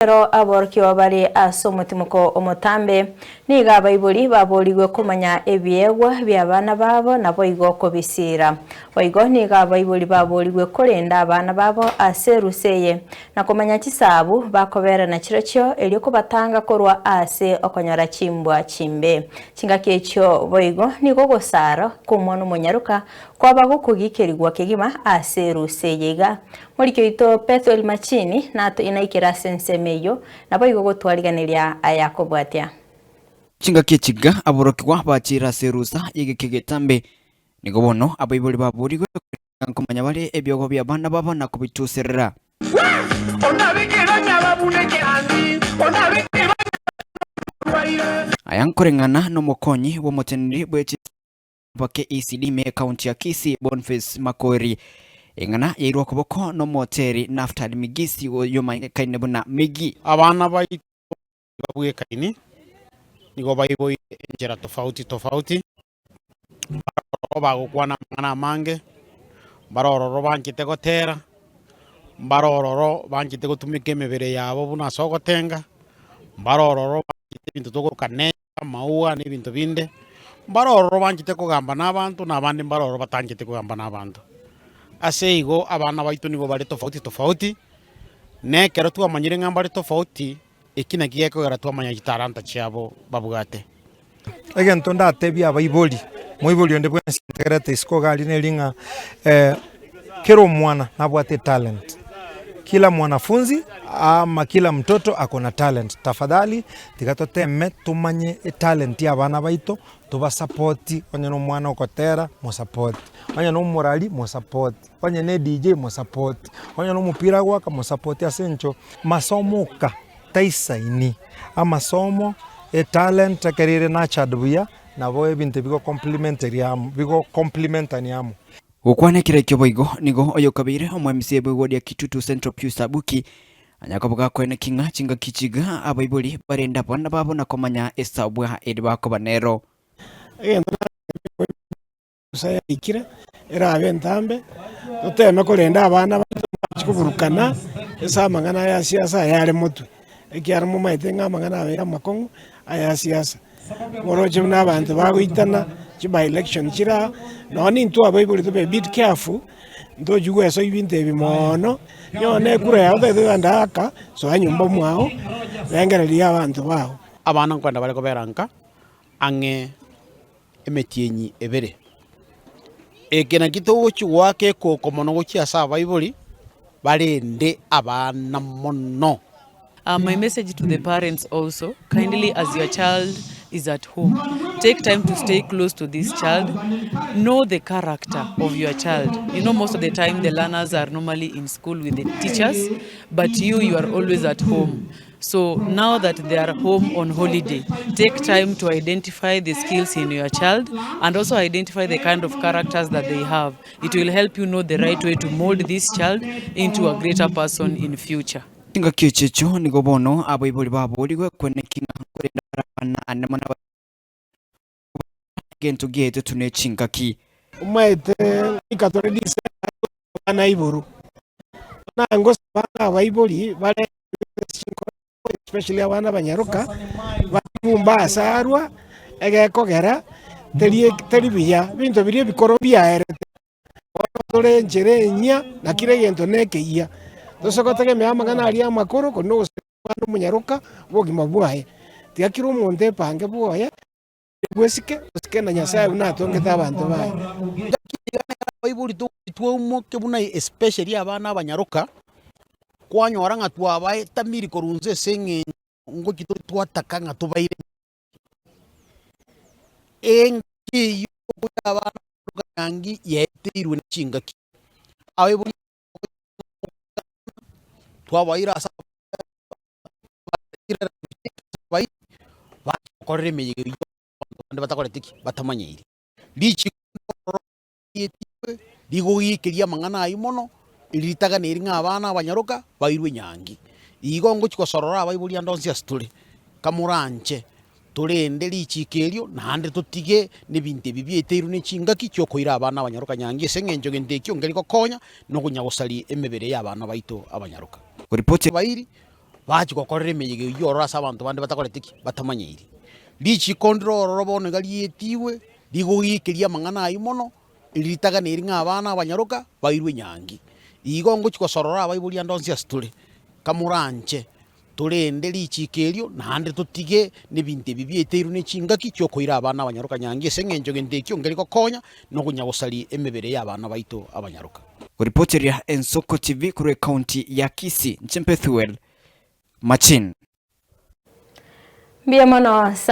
Ekero aborokigwa bare ase omotimoko omotambe, nigo abaibori baboorigwe komanya ebiegwa bi'abana babo naboigo kobisiira. Boigo nigo abaibori baboorigwe korenda abana babo ase erusa eye, na komanya chisahabu bakobera nachirochio erio kobatanga korwa ase okonyora chimbwa chimbe. Chingaki echio boigo nigo ogosara kw'omwana omonyaroka kwaba gokogikerigwa kegima ase erusa eye iga. Moriki oito Pethuel Machini natoinaikere ase ensemo eyio, naboigo gotwariganeria aya kobwatia. Chingaki echiga aborokigwa bachiire ase erusa y'egeka egetambe. Nigo bono abaibori baborigwe korende nkomanya bare ebiogo bi'abana babo na kobituserera. Aya nkoreng'ana nomokonyi bw'omoteneneri bwe ba KECD ime ekaunti ya Kisii Boniface Makori. Eng'ana yairwe okoboko n'omoteri Naftali Migisi oyomanyekaine buna Miggy. Abana baito babwekaini nigo baiboire enchera tofauti tofauti, mbaroro bagokwana amang'ana amange, mbare ororo banchete gotera, mbare ororo banchete gotumeka emebere yabo buna ase ogotenga, mbare ororo banchete ebinto tokoroka nature. amaua na ebinto binde, mbare ororo banchete kogamba na abanto na abande mbare ororo batancheti kogamba na abanto. Ase igo abana baito nigo bare tofauti tofauti, na ekero twamanyire ng'a mbare tofauti, eki nakio gekogera twamanya chitalanta chiabo babwate. Egento ndatebie abaibori, moibori onde bwensi ntegerete isiko iga aria neri ng'a kera omwana nabwate etalent. Kila mwanafunzi ama kila mtoto ako na talent, tafadhali tiga toteme tomanye etalent ya abana baito, tobasapoti, onye na omwana ogotera mosapoti, onye na omorari mosapoti, onye na edj mosapoti, onye na omopira agoaka mosapoti ase eng'encho masomo oka taisaini, amasomo, etalent ekero ere nurtured buya, nabo ebinto ebi bigo complementary amo bigo complementani amo. Gokwana ekero ekio boigo nigo oyokabeire omoemisia bw'ewodi ya Kitutu Central Pius Abuki anya koba gakoeneki ng'a chingaki chiga abaibori barende abana babo na komanya esabwa eri bakoba nero. Egento erusa yaikire erabe entambe, toteme korenda abana baito mbachi koburukana ase amang'ana aya siasa aya are motwe, ekiagera momaete ng'a amang'ana abeire amakong'u aya siasa. Moroche buna abanto bagoitana, chi by election chire aa, nonye na intwe abaibori tobe a bit careful, ntochi goesoa ebinto ebi moono, nonye na ekura yago otagete kogenda aka, soa nyomba mwao, rengereria abanto bago. Abana nkoenda bare kobera nka ang'e emetienyi ebere. Eke nakio togochia goaka ekoko mono gochia ase abaibori, barende abana mono. My message to the parents also, kindly as your child is at home, take time to stay close to this child, know the character of your child. You know most of the time the learners are normally in school with the teachers, but you, you are always at home. So now that they are home on holiday, take time to identify the skills in your child and also identify the kind of characters that they have. It will help you know the right way to mold this child into a greater person in future. Chingaki echi echio nigo bono abaibori baboorigwe kweneki ng'a nkorenda bare abana ande mono abasae egento giaetetwe ne chingaki. Omaete goika tore December abana iburu, bono ngosaba ng'a abaibori bare especially abana abanyaroka, batubumba ase arwa, egekogera teri teri buya, ebinto biria ebikoro biaerete, bono tore enchera enyia, na kera egento na ekeyia. Tose gotegemea amang'ana aria amakoro korende ogosaba omwana omonyaroka obogima bwaye, tiga kera omonto epange bwoye. Bwesike, osike na Nyasae buna atongete abanto baye. Abaibori twaumoke buna especially abana abanyaroka, kwanyora ng'a twabaetamiri korwa inse ase eng'encho ngochi tore twataka ng'a tobaire engaki eywo okoira abana korwa nyangi yaeteirwe ne chingaki. Abaibori twabaira ase. Bakorera emeyega eyio abanto bande batakoreti ki? Batamanyeiri. Richiko rietwe rigoikeria amang'ana ayio mono, eri ritaganeri ng'a abana abanyaroka bairwe nyangi. Igo ngochia gosorora abaibori ande onsi ase tore, kamoranche torende richiko erio naende totige na ebinto ebi biaeteirwe ne chingaki chiokoira abana abanyaroka nyangi ase eng'encho gento ekio nkeri gokonya na okonya gosaria emebere ya abana baito abanyaroka. Koripoti. Abairi. Bachia gokorera emeyega eyio ororo ase abanto bande batakoreti ki? Batamanyeiri. Richiko ndire ororo bono iga rietigwe, rigoikeria amang'ana ayio mono, ritagana eri ng'a abana abanyaroka bairwe nyangi. Igo ngochia gosorora abaibori ande onsi ase tore, kamoranche torende richiko erio naende totige na ebinto ebi bieteirwe ne chingaki chiokoira abana abanyaroka nyangi ase eng'encho gento ekio nkeri gokonya na okonya gosaria emebere ya abana baito abanyaroka. Goripoteria Ensoko TV korwa ekaunti ya Kisii, inche Bethuel Machin. Mbuya mono.